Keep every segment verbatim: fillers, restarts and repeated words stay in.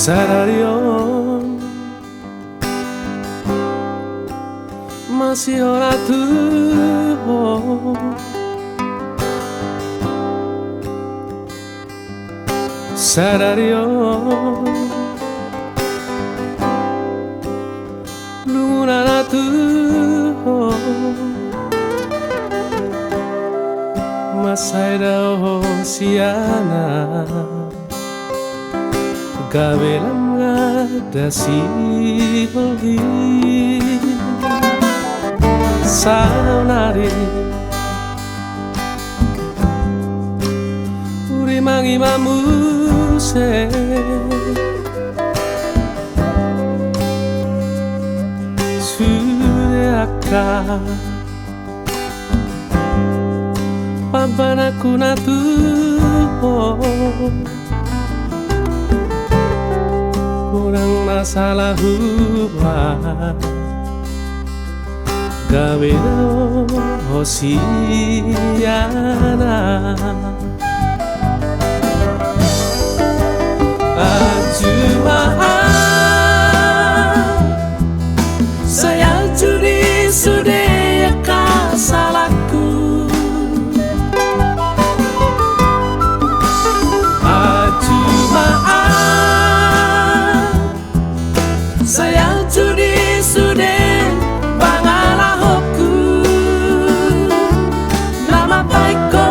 Sadari on masihol ahu tu ho. Sadari on lungun ahu tu ho. Mansai dao ho sian ahu. Gabe lam gada sihol i. Saonari urimangi ma muse. Sude angka pambananku na tu ho. Godang na sala hubuat. Gabe dao ho sian ahu. Ahu ma ahu, sai ahu di sude angka salangku. Ahu ma ahu, sai ahu di sude pangalahonku. Na mambahen ho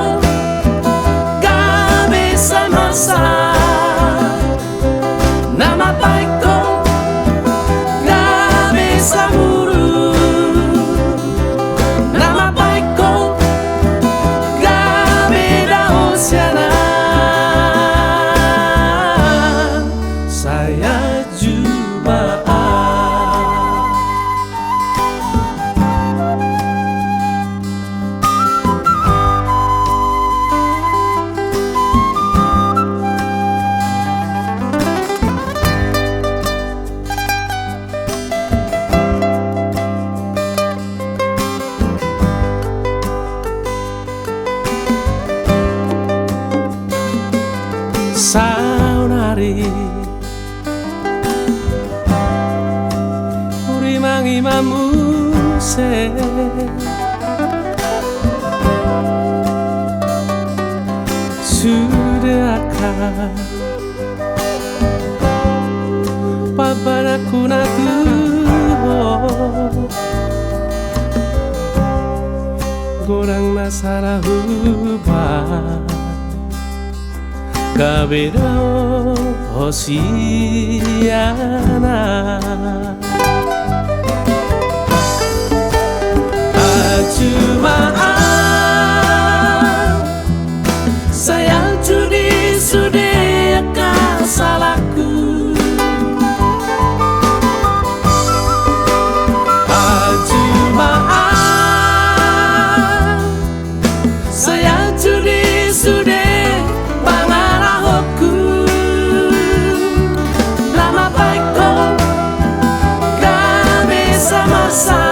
gabe samasa. Na mambahen ho gabe samuru. Na mambahen ho gabe dao sian ahu. Sai ahu ma ahu. Saonari urimangi ma muse. Sude angka pambananku na tu ho. Godang na sala hubuat. Gabe dao ho sian ahu. Ahu ma ahu, sai ahu di sude angka salangku. Ahu ma ahu, sai ahu di sude pangalahonku. Na mambahen ho gabe samasa.